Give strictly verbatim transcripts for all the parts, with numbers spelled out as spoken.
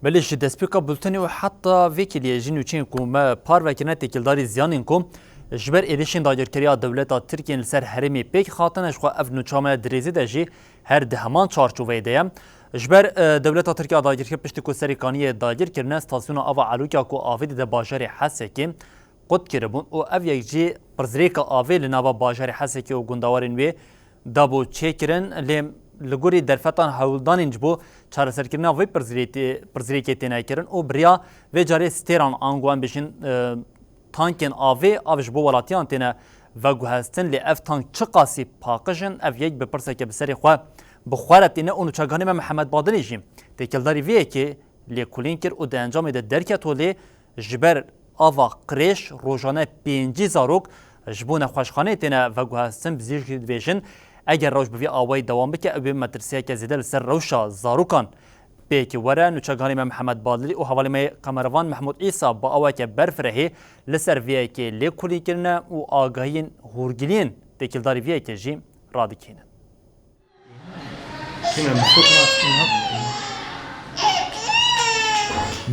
Belê ji destpêka bultenê û heta vê kêliyê jî nûçeyên ku me parve kirine têkildarî ziyanên ku ji ber êrişên dagirkeriya dewleta Tirkiyê li ser herêmê pêk hatine, ji xwe ev nûça me di rêzê de jî her di heman çarçoveyê de ye. Ji ber, e, dewleta Tirkiye dagirkir piştî ku Serê Kaniyê dagir kirine, stasyona ava Elûkya ku avê dide bajarê Hesekê qut kiribûn û ev yek jî pirsgirêka avê li nava bajarê Hesekê û gundewarên wê dabû çêkirin, lê li gorî derfetan hewldanên ji bo çareserkirina vê pirsgirêtê-, pirsgirêkê têne kirin û bi riya vê carê stêran, ango em bêjin, e, tankên avê, av ji bo welatiyan têne veguhestin, lê ev tank çiqasî paqij in, ev yek bi pirseke bi serê xwe bi xwe re tîne û nûçeganê me Mihemed Badilî jî têkildarî vê yekê lêkolîn kir û di encamê de derket holê, ji ber ava qirêj rojane pêncî zarok ji bo nexweşxaneyê têne veguhestin. Pizîşk dibêjin, eger rewş bi vî awayî dewam bike, ew ê metirsiyeke zêde li ser rewşa zarokan pêk were. Nûçeganê me Mihemed Badilî û hevalê me yê kamerevan Mehmûd Îsa bi awayeke berfirehî li ser vê yekê lêkolîn kirine û agahiyên hûrgiliyên têkildarî vê yekê jî radikînin.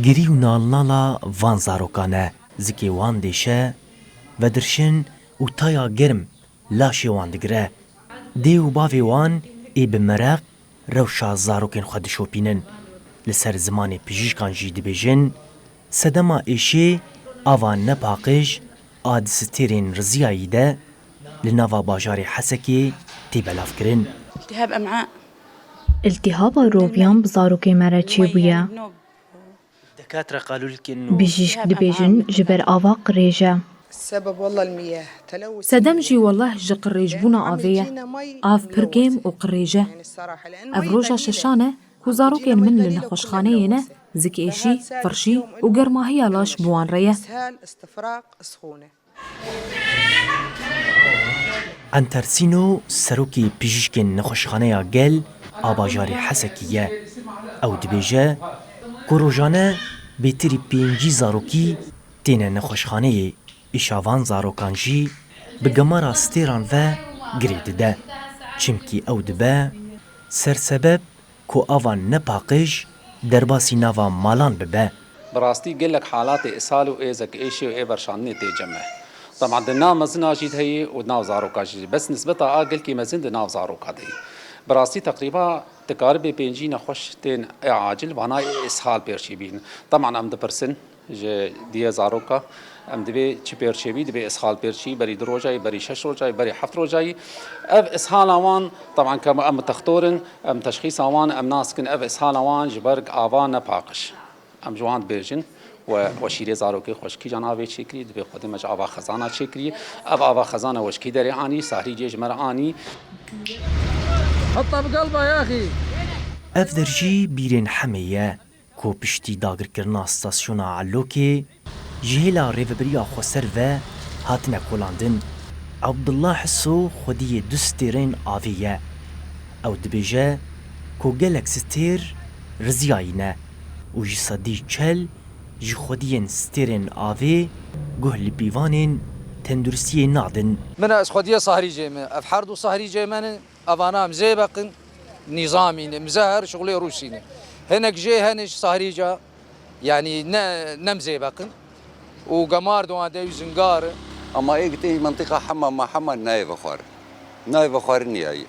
Girî û nalnala van zarokan e, zikê wan dêşe, vedirşin û taya germ laşê wan digire. Dê û bavê wan ê bi mereq rewşa zarokên xwe dişopînin. Li ser zimanê pijîşkan jî dibêjin, sedema êşê ava nepaqij a di stêrên riziyayî de li nava bajarê Hesekê tê belavkirin. التهاب أمعاء. Îltihaba roviyan bi zarokê me re çêbûye. Bijîşk dibêjin ji ber ava qirêj e. Sedem jî weleh ji qirêjbûna avê ye. Av pir kêm û qirêj e. Ev roja şeşan e ku zarokên min li nexweşxaneyê ne, zikêşî, firşî û germahiya laş bi wan re ye. Entersîno serokê pijîşkên nexweşxaneya gel a bajarê Hesekî ye. Ew dibêje ku rojane bêtirî pêncî zarokî têne nexweşxaneyê. Îşa van zarokan jî bi gemara stêran ve girê dide. Çimkî ew dibe sersebeb ku ava nepaqij derbasî nava malan bibe. Bi rastî gelek halatê îshal û êzek êşê û ê verşandinê tê cem me. Teban di nav mezina jî de heye û di nav zaroka jî. Bes nisbeta a gelkî mezin di nav zaroka de ye. Bi rastî teqrîba dikaribê pêncî nexweş tên ê acil, vana ê îshal pêr çêbîn. Teban em dipirsin ji diyê zaroka, em divê çi pêr çêbî, divê îshal pêr çî, berî du rojayî, berî şeş rojayî, berî heft rojayî. Ev îshala wan, teban ke em textor in, em teşxîsa wan, em nas dikin, ev îshala wan ji ber ava nepaqij. Em ji wan dibêjin, we, we şîrê zarokê xwe ji kîjan avê çêkirî, divê xwedê me ji ava xezana çêkirî. Ev ava xezana we ji kî derê anî, sahrî cê ji me re anî. Heta bi galba yaxî. Ev der jî bîrên hemê ye. Ku piştî dagirkirina stasyona Elokê ji hêla Rêveberiya Xweser ve hatine kolandin. Abdullah Hiso xwediyê du stêrên avê ye. Ew dibêje ku gelek stêr riziyayî ne û ji sedî çel ji xwediyên stêrên avê guh li pîvanên tenduristiyê nadin. Min ez xwediyê sahrîcê me, ev her du sahrîcê me ne. Evana em zêbeqin, nîzamî ne, em zehir şixulê Rûsî ne. Hinek jê hene ji sahrîca, yanî ne, ne em zêbeqin. Û gemar di wan de ew zingar e. Ama ê gitê mentiqa hema ma hema nayê vexwarin. Nayê vexwarin niyayî.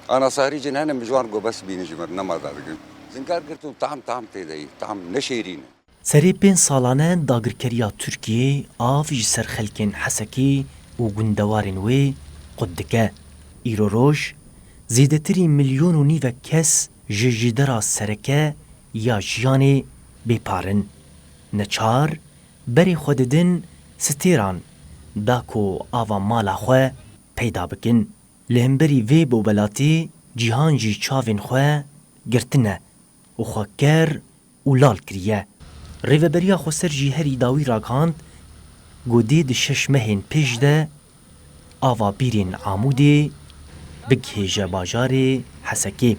Ana sahrîcên hene min ji wan go bes bînin ji min nema dadikin. Zingar girt û tam tam tê de yî, tam ne şêrîn e. Serê pênc salan e dagirkeriya Tirkiyê av ji ser xelkên Hesekê û gundewarên wê qut dike. Îro roj zêdetirî milyon û nîvek kes ji jidera sereke ya jiyanê bêpar in. Neçar berê xwe didin stêran da ku ava mala xwe peyda bikin. Li hemberî vê bobelatê cîhan jî çavên xwe girtine û xwe ker û lal kiriye. Rêveberiya Xweser jî herî dawî ragihand ku dê di şeş mehên pêş de ava bîrên Amûdê bigihêje bajarê Hesekê.